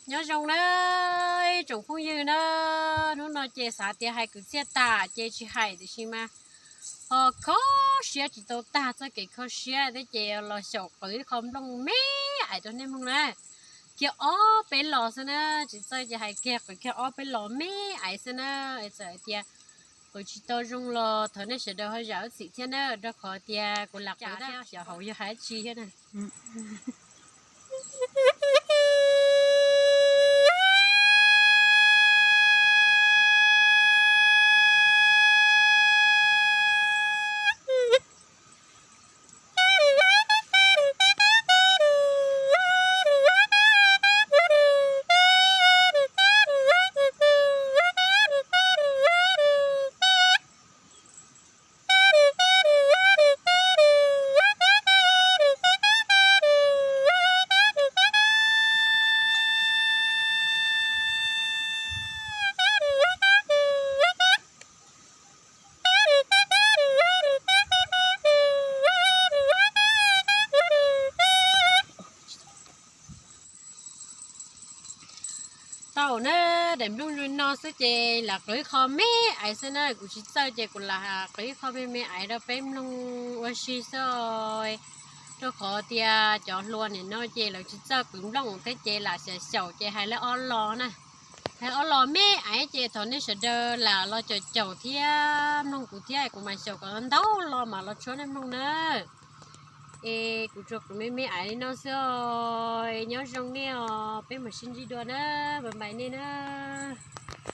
Nyob zoo na ib tsoom phooj ywg na, hnub no ces xav tias hais kwv txhiaj tas ces tsis hais tiam sis mas ho kho siab tsis tau tag txoj kev kho siab thiab ces los xyaum qhwv ib qho nplooj me aiv rau nej mloog na. Kiag ob peb los xwb na, tsis txawj ces hais kiag qhwv kiag ob peb los me aiv xwb na. Txawm hais tias qhwv tsis tau zoo los thov nej sawv daws ho zam lub txim thiab na, rau qhov tias kuv lam qhwv thiab xyov hauv yog hais dab tsi thiab na. Tau na, daim nplooj zoo no xwb ces lam qhwv ib qho me aiv xwb na, kuv tsis txawj ces kuv lam qhwv ib qho me me aiv rau peb mloog ua si xwb. Rau qhov tias cov hluas nim no ces lawv tsis txawj qhwv nplooj thiab ces lam xyaum xyaum ces hais lawv ob los na. Hais ob los me aiv ces thov nej sawv daws lam los caum caum thiab mloog kuv thiab kuv mam xyaum kom ntau los mam los tshuab nej mloog na. Es kuv tsuas qhwv me me aiv li no xwb os, nyob zoo nej os, peb mam sib ntsib dua na, bye bye nej na.